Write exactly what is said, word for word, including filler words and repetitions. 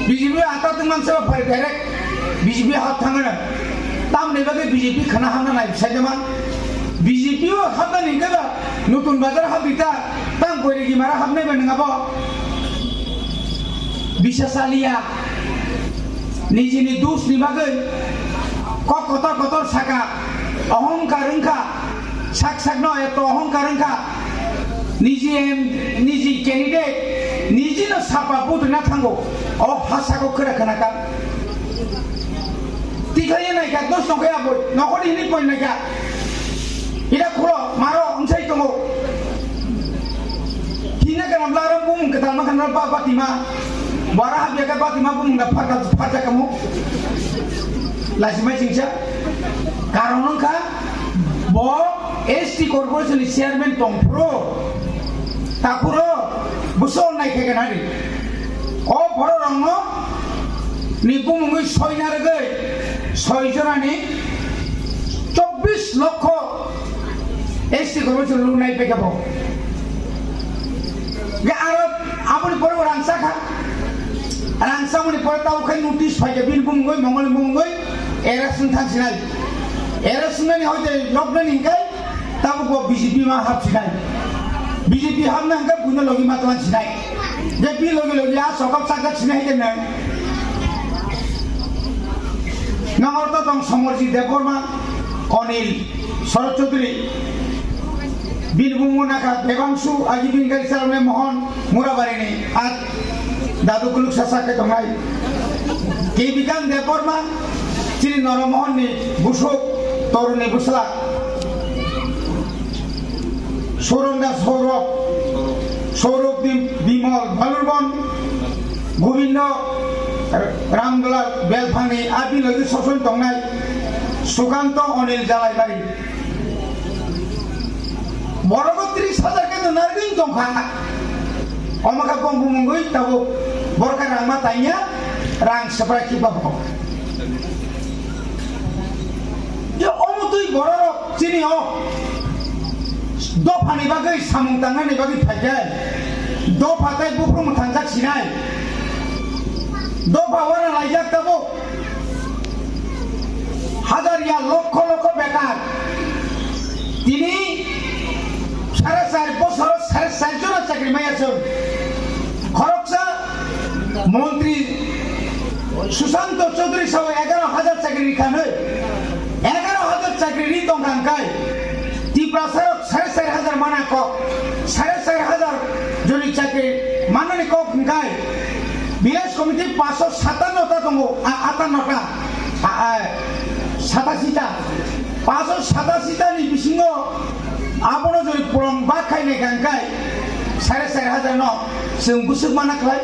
B J P ata tongmani se phai direct B J P hap thangana. Tamni bagwi B J P khana hamna nai bwsai de man. B J P o hapna ni keba nutun bazar hap dita tang koire gi mara hapnai ba nangabo. Bisa salia nijini dus ni bagwi kok kotor kotor saka ohongkar wngkha. Sak sakno eto ohongkar wngkha, niji em, niji candidate, nijino sapa budrina thango, o hasako khera khanaka. Tikhlaiya naikha, dos tongkhe aboi, nokhorni hini poi naikha. Ida khuro, maro, wngsai tongo. Hina kana blarang bumung kwtal ma kana ba, batima. Bara habya ka batima bumung da pharka, pharja kamu. Lasimai singsa. Karon wngkha, bo S T corporation ni chairman tongphuru, takhuro bwswk nai khe gana ri. O borok rokno ni bumungwi soi narwgwi soi jorani chobbish lokho S T corporation lo nai pekha bo. Ge aro aboni pore bo rangsa kha. Rangsa mani pore tabo khai notice phai khe bini bumungwi mongol bumungwi era sung thang sinai. Era sungnani hoite loknani hingkai tabo bo B J P ma hap sinai. B J P hapna hingkai buino logi ma tlan sinai. Je bi logi logi a sokap sakjak sinai hingkai nang. Nang orto tong Somorjit Debbarma, Onil Sharad Chaudhary, bini bumung nakha Debangsu, agi bini gari chaloknai Mohon, Murabarini, at dadu kuluk sasa khe tongnai. K Bikan Debbarma, chini Noromohon ni busuk, Torun ni bwsla. Suronda Saurabh, Saurabh Bim-, Bimal Balurbon, Gobindo Ramdulal Belphangni a bilogi soson tongnai Sukanto Onil Jalaibari. Borogo tris hajar khe narwgwi tongkha. Omo khe bong bumungwi tabuk borokha rangma tanya, rang swprai khiba bo. Je omo twi bororok chini o dophani bagwi samung tangnani bagwi phaikhe dopha tei buphuru mwthangjak sinai. Dopha wana laijak tabuk. Hajar ya lokho lokho bekar. Tini sare sari bosoro sare sari jora chakri maya chwng. Khoroksa montri Susanto Chaudhary sao egaro hajar chakri rikha nai. Egaro hajar chakri ri tongkha hingkai. Tiprasa rok sare sari hajar mana kok. Sare sari hajar joni chakri manani kok hingkai. Village committee paso satanno ta tongo, a, atanno ta, a, a, satasi ta. Paso satasi ta ni bisingo abono joni puron bak khai nai hingkai. Sare sari hajar no chwng bwswk mana khlai.